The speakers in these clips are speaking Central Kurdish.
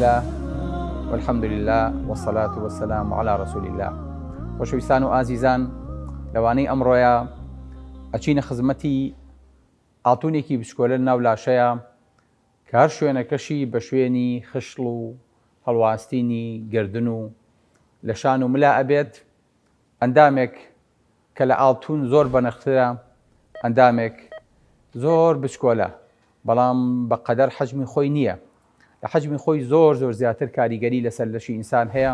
اللە والحمد للە والصلاة والسلام علی رسول اللە خۆشەویستان و ئازیزان لەوانەی ئەمڕۆیە ئەچینە خزمەتی ئاڵتونێکی بچکۆلە ناو لاشەیە کە هەر شوێنەکەشی بە شوێنی خشڵ و هەڵواستینی گردن و لە شان و ملا ئەبێت ئەندامێک کە لە ئاڵتون زۆر بەنرخترە، ئەندامێک زۆر بچکۆلە، بەڵام بە قەدەر حەجمی خۆی نییە، لە حەجمی خۆی زۆر زۆر زیاتر کاریگەری لەسەر لەشی ئینسان هەیە،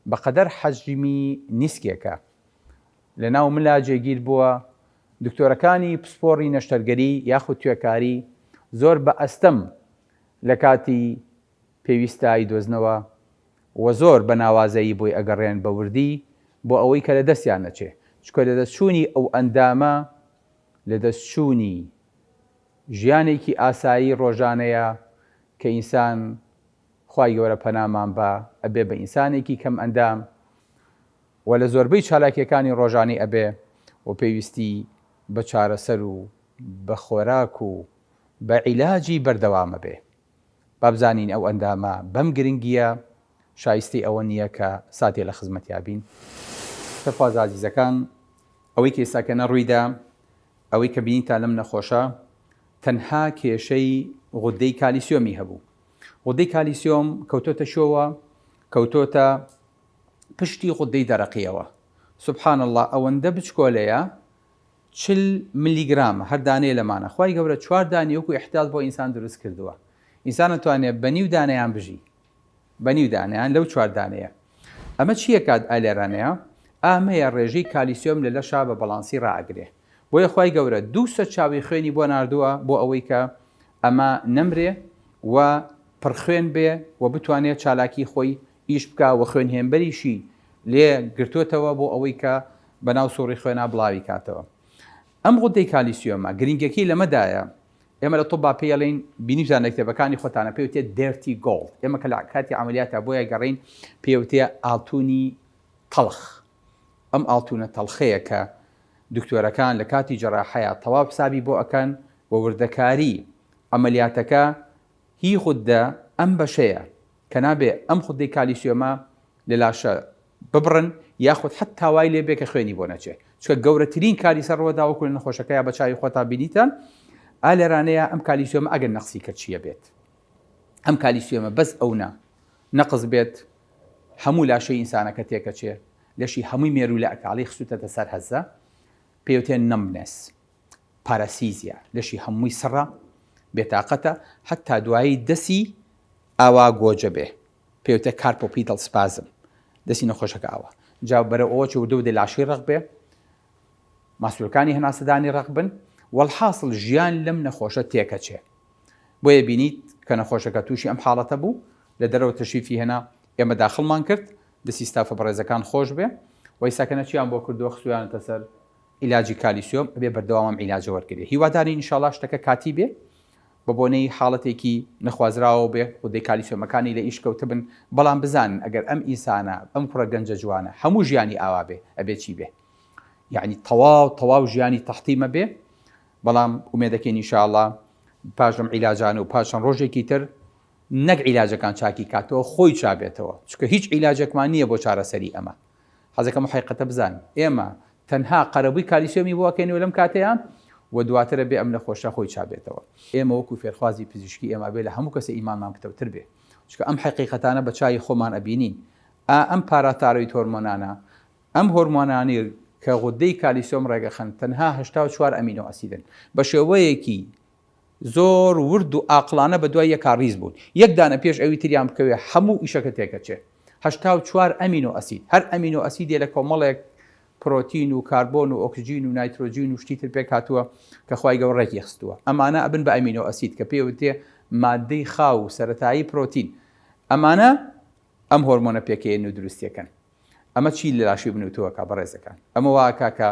بە قەدەر حەجمی نیسکێکە لە ناو ملا جێگیر بووە، دکتۆرەکانی پسپۆڕی نەشتەرگەری یاخود توێکاری زۆر بە ئەستەم لە کاتی پێویستە ئەیدۆزنەوە و زۆر بە ناوازەیی بۆی ئەگەڕێن بە وردی بۆ ئەوەی کە لە دەستیان نەچێ چونکە لە دەست چوونی ئەو ئەندامە لە دەست چوونی ژیانێکی ئاسایی ڕۆژانەیە کە ئینسان خوای گەورە پەنامان با ئەبێ بە ئینسانێکی کەم ئەندام و لە زۆربەی چالاکیەکانی ڕۆژانەی ئەبێ و پێویستی بە چارەسەر و بە خۆراک و بە عیلاجی بەردەوام ئەبێ. با بزانین ئەو ئەندامە بەم گرنگییە شایستەی ئەوە نییە کە ساتێ لە خزمەتیا بین؟ خێرخوازە ئازیزەکان، ئەوەی کە ئێستاکە نە ڕوویدا، ئەوەی کە بینیتان لەم نەخۆشە تەنها کێشەی غودەی کالیسیۆمی هەبوو. غودەی کالیسیۆم کەوتۆتە شۆوە؟ کەوتۆتە پشتی غودەی دەرەقییەوە. سبحان اللە ئەوەندە بچکۆلەیە 40 ملیگرامە هەر دانەیە لەمانە خوای گەورە چوار دانی وەکو ئیحتیاط بۆ ئینسان دروست کردووە ئینسان ئەتوانێ بە نیو دانەیان بژی بە نیو دانەیان لەو چوار دانەیە ئەمە چییە کات ئالێرانەیە ئامەیە ڕێژەی کالیسیۆم لە لەشا بە بەڵانسی ڕائەگرێ بۆیە خوای گەورە دوو سەرچاوەی خوێنی بۆ ناردووە بۆ ئەوەی کە ئەمە نەمرێ و پڕخوێن بێ و بتوانێت چالاکی خۆی ئیش بکا و خوێنهێنبەریشی لێ گرتۆتەوە بۆ ئەوەی کە بەناو سوڕی خوێنا بڵاوی کاتەوە. ئەم غودەی کالیسیۆمە گرینگەکەی لەمەدایە ئێمە لە طوبا پێی ئەڵێین بینیتان لە کتێبەکانی خۆتانە پێی وتێ dirty gold ئێمە کە لە کاتی عەمەلیاتا بۆیە گەڕێین پێی وتێ ئاڵتونی تەڵخ ئەم ئاڵتونە تەڵخەیە کە دکتۆرەکان لە کاتی جەراحەیا تەواو حسابی بۆ ئەکەن و وردەکاری عەمەلیاتەکە هی غودە ئەم بەشەیە کە نابێ ئەم خودەی کالیسیۆمە لە لاشە ببڕن یاخود حەتتا وای لێ بێ کە خوێنی بۆ نەچێ چونکە گەورەترین کاریسە ڕوەدا وەکو لە نەخۆشەکەیا بە چاوی خۆتا بینیتان ئا لێرانەیە ئەم کالیسیۆمە ئەگەر نەقسی کرد چیە بێت ئەم کالیسیۆمە بەس ئەو نا نەقس بێت هەموو لاشەی ئینسانەکە تێکەچێ لەشی هەمووی مێروولە ئەکاڵی خسوتەتە سەر هەزە پێوتێ numbness paresthesia لەشی هەمووی سڕە بێتاقەتە حەتا دوایی دەسی ئاوا گۆجە بێ پێوتە carpopedal spasm دەسی نەخۆشەکە ئاوا جا بەرەو ئەوە چێ وردە وردە لاشەی ڕەق بێ ماسولەکانی هەناسەدانی ڕەق بن وەڵحاسڵ ژیان لەم نەخۆشە تێکەچێ بۆیە بینیت کە نەخۆشەکە تووشی ئەم حاڵەتە بوو لە دەرەوە تەشریفی هێنا ئێمە داخڵمان کرد دەسی ستافە بەڕێزەکان خۆش بێ وەیساکە نەچیان بۆ کردووە خستویانەتە سەر عیلاجی کالیسیۆم ئەبێ بەردەوام ئەم عیلاجە وەرگرێ هیوادارین ئینشاڵا شتەکە کاتی بێ بە بۆنەی حاڵەتێکی نەخوازراوەوە بێ غودەی کالیسیۆمەکانی لە ئیش کەوتبن بەڵام بزانن ئەگەر ئەم ئینسانە ئەم کوڕە گەنجە جوانە هەموو ژیانی ئاوا بێ ئەبێ چی بێ یعنی تەواو تەواو ژیانی تەحتیمە بێ بەڵام ئومێدەکەین ئینشاڵا پاش ئەم عیلاجانە و پاش چەند ڕۆژێکی تر نەک عیلاجەکان چاکی کاتەوە خۆی چابێتەوە چونکە هیچ عیلاجێکمان نییە بۆ چارەسەری ئەمە حەزەکەم حەقیقەتە بزانن ئێمە تەنها قەرەبووی کالیسیۆمی بۆ ئەکەینەوە لەم کاتەیا و دواتر ئەبێ ئەم نەخۆشە خۆی چابێتەوە. ئێمە وەکو فێرخوازی پزیشکی ئێمە ئەبێ لە هەموو کەسێ ئیمانمان پتەوتر بێ چونکە ئەم حەقیقەتانە بە چاوی خۆمان ئەبینین ئا ئەم parathyroid هۆرمۆنانە ئەم هۆرمۆنانەی کە غودەی کالیسیۆم ڕێگەخەن تەنها 84 ئەمینۆ ئەسیدن بە شێوەیەکی زۆر ورد و ئاقڵانە بە دوای یەکا ڕیز بوون یەک دانە پێش ئەوی تریان بکەوێ هەموو ئیشەکە تێکەچێ 84 ئەمینۆ ئەسید هەر ئەمینۆ ئەسیدێ لە کۆمەڵێک پرۆتین و کاربۆن و ئۆکسجین و نایترۆجین و شتی تر پێک هاتووە کە خوای گەورە ڕێکی خستووە ئەمانە ئەبن بە ئەمینۆ ئەسید کە پێی وترێ ماددەی خاو و سەرەتایی پرۆتین ئەمانە ئەم هۆرمۆنە پێکەیەن و دروستیەکەن ئەمە چی لە لاشەی من و تۆ ئەکا بەڕێزەکان ئەمە وا ئەکا کە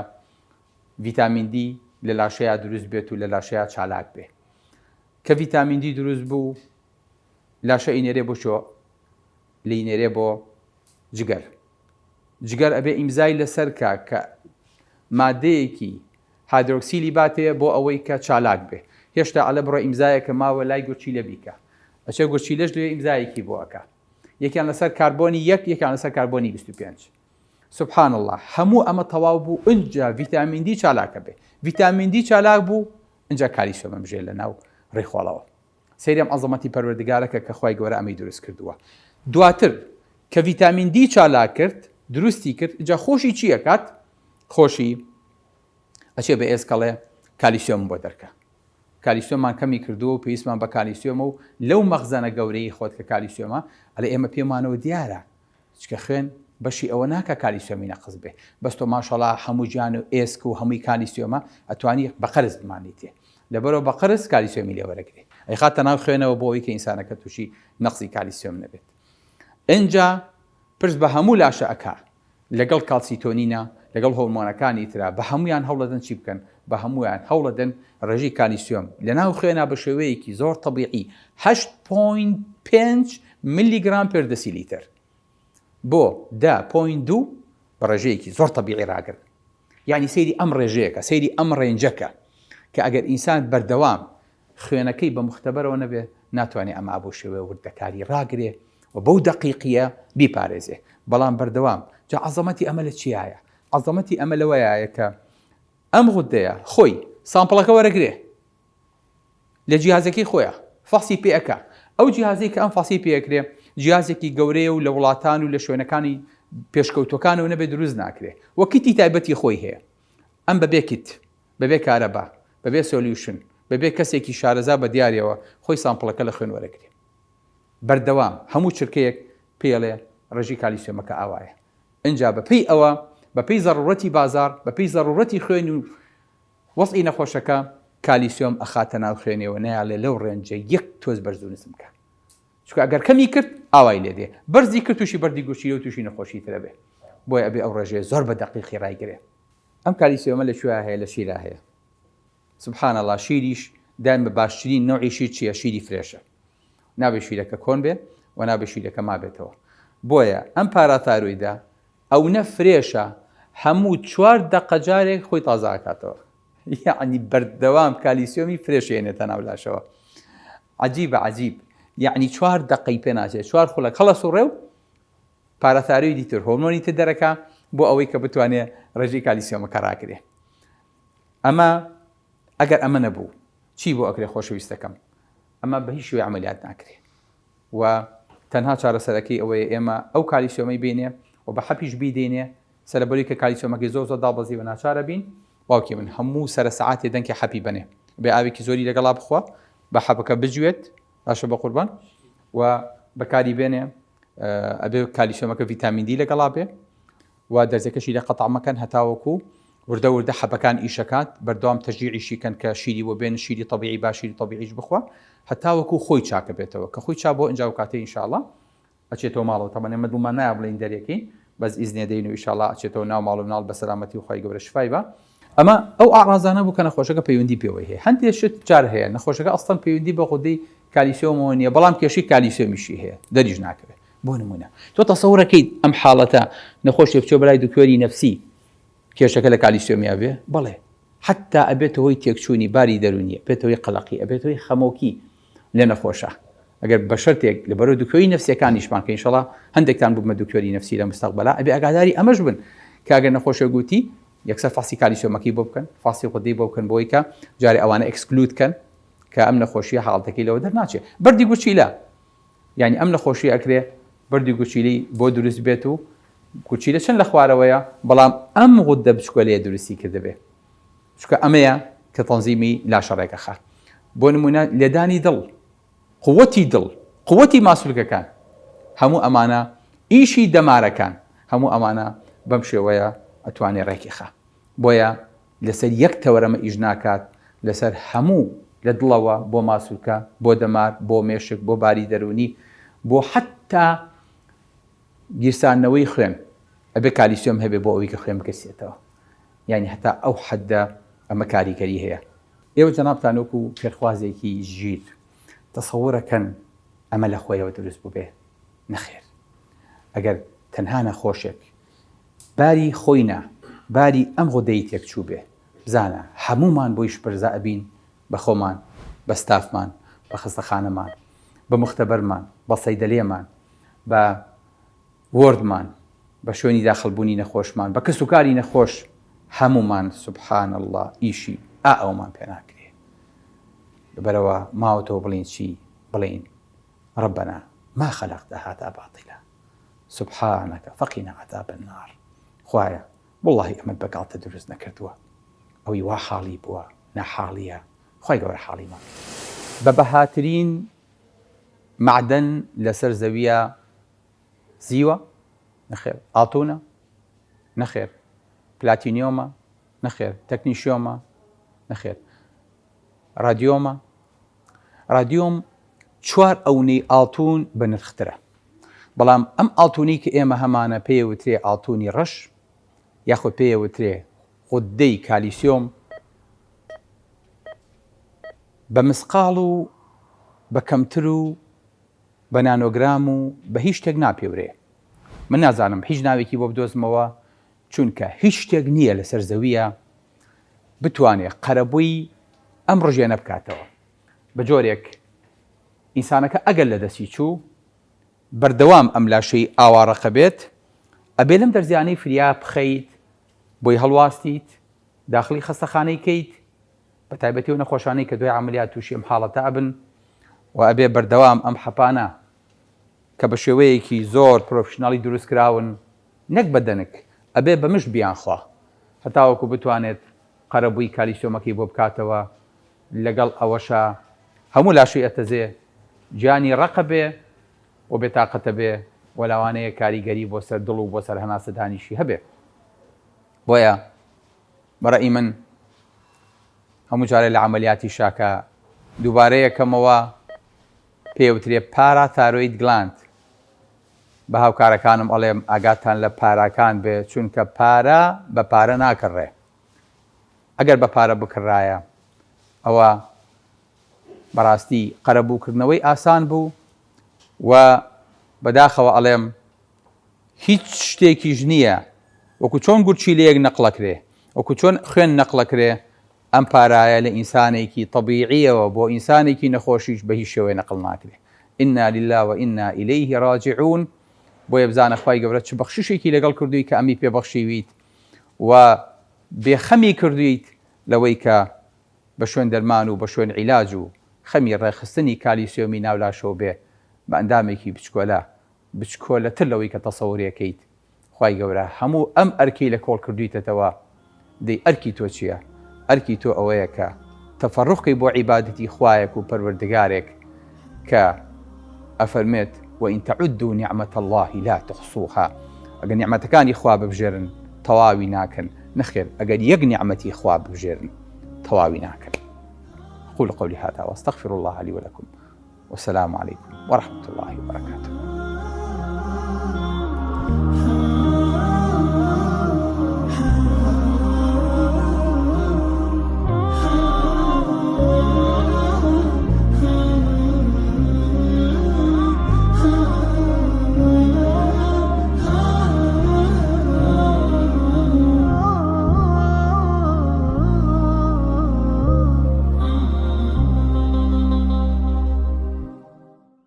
ڤیتامین دی لە لاشەیا دروست بێت و لە لاشەیا چالاک بێ کە ڤیتامین دی دروست بوو لاشە ئینێرێ بۆ چۆ لینێرێ بۆ جگەر جگەر ئەبێ ئیمزای لەسەر کا کە مادەیەکی هایدرۆکسیلی باتێ بۆ ئەوەی کە چالاک بێ هێشتا ئەلە بڕۆ ئیمزایەکە ماوە لای گورچیلە بیکە. ئەچێ گورچیلەش لێ ئیمزایەکی بۆ ئەکا. یەکیان لەسەر کاربۆنی یەک یەکیان لەسەر کاربۆنی 25. سبحان اللە هەموو ئەمە تەواو بوو ئنجا ڤیتامین دی چالاکە بێ ڤیتامین دی چالاک بوو ئنجا کالیسیۆم ئەمژێ لە ناو ڕیخۆڵەوە سەیری ئەم عەزەمەتی پەروەردگارەکە کە خوای گەورە ئەمەی دروست کردووە دواتر کە ڤیتامین دی چالاک کرد دروستی کرد ئنجا خۆشی چی ئەکات خۆشی ئەچێ بە ئێسکەڵێ کالیسیۆم بۆ دەرکە کالیسیۆممان کەمی کردووە و پێویستمان بە کالیسیۆمە و لەو مەخزەنە گەورەی خۆت کە کالیسیۆمە ئەلێ ئێمە پێمانەوە دیارە چکە خوێن بەشی ئەوە ناکا کالیسیۆمی نەقس بێ بەس تۆ ماشەڵا هەموو گیان و ئێسک و هەمووی کالیسیۆمە ئەتوانی بە قەرز بمانیتێ لەبەرەوە بە قەرز کالیسیۆمی لێ وەرەگرێ ئەیخاتە ناو خوێنەوە بۆ ئەوەی کە ئینسانەکە تووشی نەقسی کالیسیۆم نەبێت ئینجا پرس بە هەموو لاشە ئەکا لەگەڵ کالسیتۆنینا لەگەڵ هۆرمۆنەکانی ترا بە هەموویان هەوڵەدەن چی بکەن بە هەموویان هەوڵەدەن ڕێژەی کالیسیۆم لەناو خوێنا بە شێوەیەکی زۆر تەبیعی 8.5 ملیگرام per دەسیلیتر بۆ 10.2 بە ڕێژەیەکی زۆر تەبیعی ڕاگرن یعنی سەیری ئەم ڕێژەیەکە سەیری ئەم range ەکە کە ئەگەر ئینسان بەردەوام خوێنەکەی بە موختەبەرەوە نەبێ ناتوانێ ئەم ئابو شێوەیە وردەکاری ڕاگرێ و بەو دەقیقیە بیپارێزێ بەڵام بەردەوام جا عەزەمەتی ئەمە لە چیایە عەزەمەتی ئەمە لەوەیە کە ئەم غودەیە خۆی sample ەکە وەرەگرێ لە جیهازەکەی خۆیان فەحسی پێ ئەکا ئەو جیهازەی کە ئەم فەحسی پێ ئەکرێ جیهازێکی گەورەیە و لە وڵاتان و لە شوێنەکانی پێشکەوتوەکانەوە نەبێ دروست ناکرێ و kit ی تایبەتی خۆی هەیە ئەم بەبێ kit بەبێ کارەبا، بەبێ solution، بەبێ کەسێکی شارەزا بە دیاریەوە خۆی sample ەکە لە خوێن وەرەگرێ. بەردەوام، هەموو چرکەیەک پێی ئەڵێ ڕێژەی کالیسیۆمەکە ئاوایە. ئینجا بە پێی ئەوە، بە پێی زەڕوڕەتی بازاڕ، بە پێی زەڕوڕەتی خوێن و وەزعی نەخۆشەکە، کالیسیۆم ئەخاتە ناو خوێنیەوە نایەڵێ لەو range ە یەک تۆز بەرز و نزم کا. چونکە ئەگەر کەمی کرد ئاوای لێ دێ، بەرزی کرد تووشی بەردی گورچیلە و تووشی نەخۆشی ترە بێ. بۆیە ئەبێ ئەو ڕێژەیە زۆر بە دەقیقی ڕایگرێ. ئەم کالیسیۆمە لە کوێیا هەیە لە شیرا هەیە سبحان اللە شیریش دایم بە باشترین نەوعی شیر چیە شیری fresh ە نابێ شیرەکە کۆن بێ و نابێ شیرەکە مابێتەوە بۆیە ئەم parathyroid ە ئەونە fresh ە هەموو چوار دەقە جارێک خۆی تازە ئەکاتەوە یعنی بەردەوام کالیسیۆمی fresh ێنێتە ناو لاشەوە عجیبە عجیب یعنی چوار دەقەی پێ ناچێت چوار خولەک هەڵەسوڕێ و parathyroid ی تر هۆرمۆنی تر دەرەکا بۆ ئەوەی کە بتوانێ ڕێژەی کالیسیۆمەکە ڕاگرێ ئەمە ئەگەر ئەمە نەبوو چی بۆ ئەکرێ خۆشەویستەکەم ئەمە بە هیچ شێوەی عملیات ناکرێ و تەنها چارەسەرەکەی ئەوەیە ئێمە ئەو کالیسیۆمەی بینێ و بە حەپیش بیدەینێ سەرەبەری کە کالیسیۆمەکەی زۆر زۆر دابەزی و ناچارە بین باوکی من هەموو سەرە سەعاتێ دەنکێ حەپی بەنێ بێ ئاوێکی زۆری لەگەڵا بخوا بە حەپەکە بجوێت باشە بەقوربان و بەکاری بێنێ ئەبێ کالیسیۆمەکە ڤیتامین دی لەگەڵا بێ و دەرزەکەشی لە قەتع مەکەن هەتاوەکو وردە وردە حەبەکان ئیشەکات بەردەوام تەشجیعیشی کەن کە شیری بۆ بێن شیری طبیعی با شیری طبیعیش بخوا هەتاوەکو خۆی چاکە بێتەوە کە خۆی چا بۆ ئینجا و کاتەی ئینشاءاللە ئەچێتەوە ماڵەوە تەبعەن ئێمە دڵمان نایە بڵێین دەرێکەین بەس ئیزنێ دەین و ئیشاڵا ئەچێتەوە ناو ماڵ و مناڵ بە سەلامەتی و خوای گەورە شفای با ئەمە ئەو ئاڕازانە بوو کە نەخۆشەکە پەیوەندی پێوەی هەیە هەندێک شت جار هەیە نەخۆشەکە ئەسڵەن پەیوەندی بە غودەی کالیسیۆمەوە نییە بەڵام کێشەی کالیسیۆمیشی هەیە دەریش ناکەوێت بۆ نمونە تۆ تەسەورەکەیت ئەم حاڵەتە نەخۆشێک بچێ بەلای دکتۆری نەفسی کێشەکە لە کالیسیۆمیا بێ بەڵێ حتا ئەبێتە هۆی تێکچوونی باری دەرونی ئەبێتە هۆی قەلەقی ئەبێتە هۆی خەمۆکی لە نەخۆشە ئەگەر بە شەرتێک لەبەرەوە دکتۆری نەفسیەکانیشمان کە ئینشەڵا هەندێکتان ببمە دکتۆری نەفسی لە مستەقبەلا ئەبێ ئاگاداری ئەمەش بن کە ئەگەر نەخۆشێک گوتی یەکسەر فەحسی کالیسیۆمەکەی بۆ بکەن فەحسی غودەی بۆ بکەن بۆی کە جارێ ئەوانە exclude کەن کە ئەم نەخۆشیە حاڵەتەکەی لەوە دەرناچێ بەردی گورچیلە یعنی ئەم نەخۆشی ئەکرێ بەردی گورچیلی بۆ دروست بێت و گورچیلە چەند لە خوارەوەیە بەڵام ئەم غودە بچکۆلەیە دروستی کردبێ چونکە ئەمەیە کە تەنزیمی لاشە ڕێکەخا. بۆ نموونە لێدانی دڵ، قوتی دڵ، قوتی ماسولکەکان، هەموو ئەمانە ئیشی دەمارەکان، هەموو ئەمانە بەم شێوەیە ئەتوانێ ڕێکی خا. بۆیە لەسەر یەک تەوەر ئەمە ئیش ناکات، لەسەر هەموو لە دڵەوە بۆ ماسولکە، بۆ دەمار، بۆ مێشک، بۆ باری دەروونی، بۆ حەتتا گیرساندنەوەی خوێن، ئەبێ کالیسیۆم هەبێ بۆ ئەوەی کە خوێن بگرسێتەوە. یانی هەتا ئەو حەدە ئەمە کاریگەری هەیە. ئێوە جەنابتان وەکو فێرخوازێکی ژیر تەسەورەکەن ئەمە لە خۆیەوە دروست بووبێ؟ نەخێر. ئەگەر تەنها نەخۆشێک باری خۆی نا باری ئەم غودەی تێکچووبێ بزانە هەموومان بۆی شپرزە ئەبین بە خۆمان، بە ستافمان، بە خەستەخانەمان. بە موختەبەرمان، بە سەیدەلێمان، بە وۆردمان، بە شوێنی داخڵبوونی نەخۆشمان، بە کەسوکاری نەخۆش، هەموومان سبحان اللە ئیشی ئا ئەومان پێ ناکرێ. لەبەرئەوە ماوەتەوە بڵێین چی؟ بڵێین ربنا ما خلقت هذا باطلا سبحانک فقنا عذاب النار خوایە وەڵاهی ئەمەت بە گاڵتە دروست نەکردووە ئەوی وا حاڵی بووە ناحاڵیە خوای گەورە حاڵیمان بکات. بە بەهاترین مەعدەن لەسەر زەویە زیوە؟ نەخێر. ئاڵتونە؟ نەخێر. پلاتینیۆمە؟ نەخێر. تەکنیشیۆمە؟ نەخێر. ڕادیۆمە؟ ڕادیۆم چوار ئەونەی ئاڵتون بە نرخترە. بەڵام ئەم ئاڵتونەی کە ئێمە هەمانە پێی وترێ ئاڵتونی ڕەش یاخود پێی وترێ غوددەی کالیسیۆم بە مسقاڵ و بە کەمتر و بە نانۆگرام و بە هیچ شتێک ناپێورێ. من نازانم هیچ ناوێکی بۆ بدۆزمەوە چونکە هیچ شتێک نییە لەسەر زەوییە بتوانێ قەرەبووی ئەم ڕژێنە بکاتەوە. بە جۆرێک ئینسانەکە ئەگەر لە دەستی چوو بەردەوام ئەم لاشەی ئاوا ڕەقە بێت ئەبێ لەم دەرزیانەی فریا بخەیت بۆی هەڵواستیت داخڵی خەستەخانەی کەیت بە تایبەتی ئەو نەخۆشانەی کە دوای عەمەلیات تووشی ئەم حاڵەتە ئەبن و ئەبێ بەردەوام ئەم حەپانە کە بە شێوەیەکی زۆر پرۆفیشناڵی دروست کراون نەک بە دەنک ئەبێ بە مشت بیانخوا هەتاوەکو بتوانێت قەرەبووی کالیسیۆمەکەی بۆ بکاتەوە لەگەڵ ئەوەشا هەموو لاشەی ئەتەزێ گیانی ڕەقە بێ و بێتاقەتە بێ و لەوانەیە کاریگەری بۆ سەر دڵ و بۆ سەر هەناسەدانیشی هەبێ بۆیە بەڕەئی من هەموو جارێ لە عەمەلیاتی شاکە دووبارەیەکەمەوە پێوترێ parathyroid gland بە هاوکارەکانم ئەڵێم ئاگاتان لە پاراکان بێ چونکە پارە بە پارە ناکڕێ ئەگەر بە پارە بکڕایە ئەوە بەڕاستی قەرەبووکردنەوەی ئاسان بوو و بەداخەوە ئەڵێم هیچ شتێکیش نییە وەکو چۆن گورچیلەیەک نەقڵەکرێ وەکو چۆن خوێن نەقڵەکرێ ئەم پارایە لە ئینسانێکی تەبیعیەوە بۆ ئینسانێکی نەخۆشیش بە هیچ شێوەیە نەقڵ ناکرێ انا للە و انا الیه راجعون بۆیە بزانە خوای گەورە چ بەخششێکی لەگەڵ کردووی کە ئەمی پێ بەخشیویت و بێخەمی کردوویت لەوەی کە بە شوێن دەرمان و بە شوێن عیلاج و خەمی ڕێکخستنی کالیسیۆمی ناو لاشەوە بێ بە ئەندامێکی بچکۆلە بچکۆلەتر لەوەی کە تەسەورێکەیت خوای گەورە هەموو ئەم ئەرکەی لە کۆڵ کردویتەتەوە دەی ئەرکی تۆ چیە ئەرکی تۆ ئەوەیە کە تەفەروغ کەی بۆ عیبادەتی خوایەک و پەروەردگارێک کە ئەفەرمێت وان تعدوا نعمة اللە لا تحصوها ئەگەر نیعمەتەکانی خوا ببژێرن تەواوی ناکەن نەخێر ئەگەر یەک نیعمەتی خوا ببژێرن تەواوی ناکەن أقول قولي هذا واستغفر الله لي ولكم والسلام عليكم ورحمة الله وبركاته.